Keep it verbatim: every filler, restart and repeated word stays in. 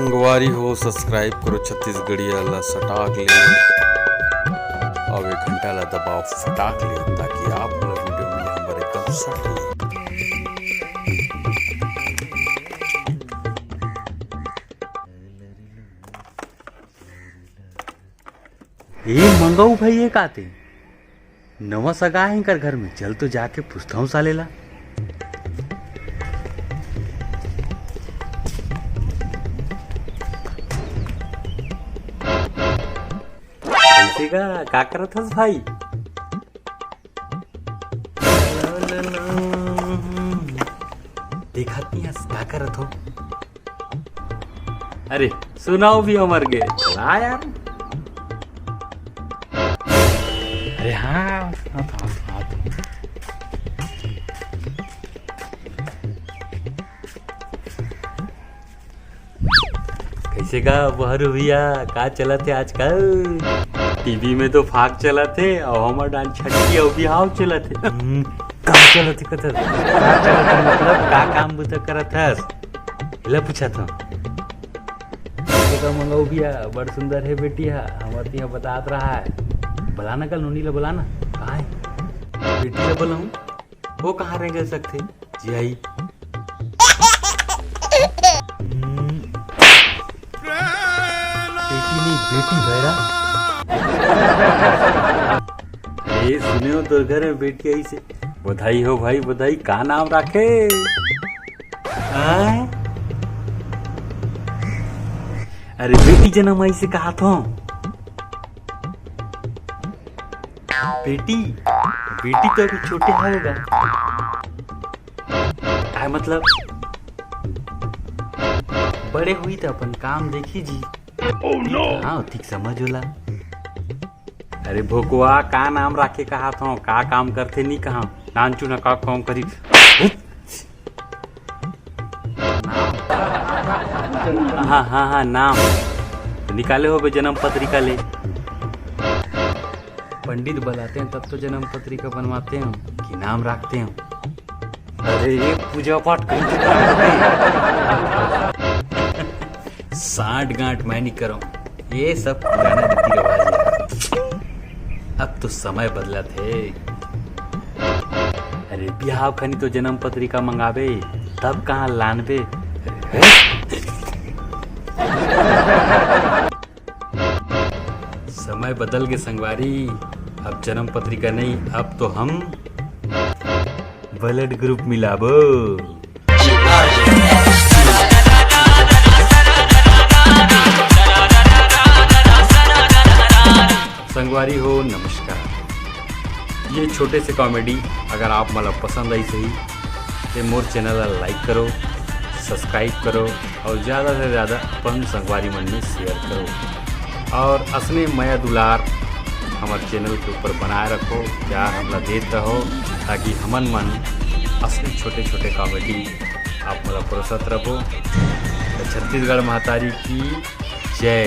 संगवारी हो, subscribe करो छत्तीसगढ़िया ला सटाक ले, अउ ये घंटा ला दबाओ फटाक ले, ताकि आप मन ला video मिले हमर एकदम सट ले। ए मंगऊ भाई, ये काते नवा सगा हे इनकर घर में, चल तो जाके पूछता हूँ साले ला। कइसे गा, का करत हस भाई? देखत नहीं हस, का करत हो? अरे सुनाओ भी हमर गे, चला यार। अरे हाँ, हाँ, हाँ, हाँ। कइसे गा बहरू भैया, का चलत हे आजकल? टीवी में तो फाग चलत हे, अउ हमर डान छटकी अउ बिहाव चलत हे। हम्म, का चलत हे कथस? का चलत हे मतलब, का काम बुता करत हस? एला पूछत हंव। देखा मंगऊ भैया, बड़ सुंदर हे बेटी हा, हमर तिहा बतात रहा हे। बलाना कल नोनी ला बलाना, कहाँ हे? बेटी ला बलाऊं? वो कहाँ रेंगल सकथे? जी आई। हम्म। बेटी नहीं, बेटी भैरा। ए, सुने हो, तोर घर में बेटी आई से। बधाई हो भाई, बधाई। का नाम राखे? आय? अरे, बेटी जनम आई से कहा थो। बेटी, बेटी तो अभी छोटे होगा। काय मतलब? बड़े हुई तो अपन काम देखी जी। Oh no! हाँ, ठीक समझ होला। अरे भोकवा, का नाम राखे कहा थो, का काम करथे नी कहा, नानचुन का काम करी। हाँ, हाँ, हाँ, नाम। तो निकाले होबे जन्म पत्रिका ले। पंडित बुलाते हैं तब तो जन्म पत्रिका बनवाते हैं कि नाम रखते हैं। अरे ये पूजा पाठ कहीं तो करना पड़ता है। सांठ गांठ मैं नहीं करूं, ये सब पुराना रीति रिवाज है। अब तो समय बदलत हे। अरे बिहाव खनी तो जन्म पत्रिका मंगाबे, तब कहाँ लानबे? समय बदल गे संगवारी, अब जन्म पत्रिका नहीं, अब तो हम blood group मिलाबो। संगवारी हो, नमस्कार। ये छोटे से comedy अगर आप मन ला पसंद आइस ही, तो मोर channel ला like करो, subscribe करो और ज़्यादा से ज़्यादा अपन संगवारी मन में share करो और असने मया दुलार हमर channel के ऊपर बनाए रखो, प्यार हमला देत रहो, ताकि हमन मन असने छोटे छोटे comedy आप मन ला परोसत रहो। तो छत्तीसगढ़ महतारी की जय।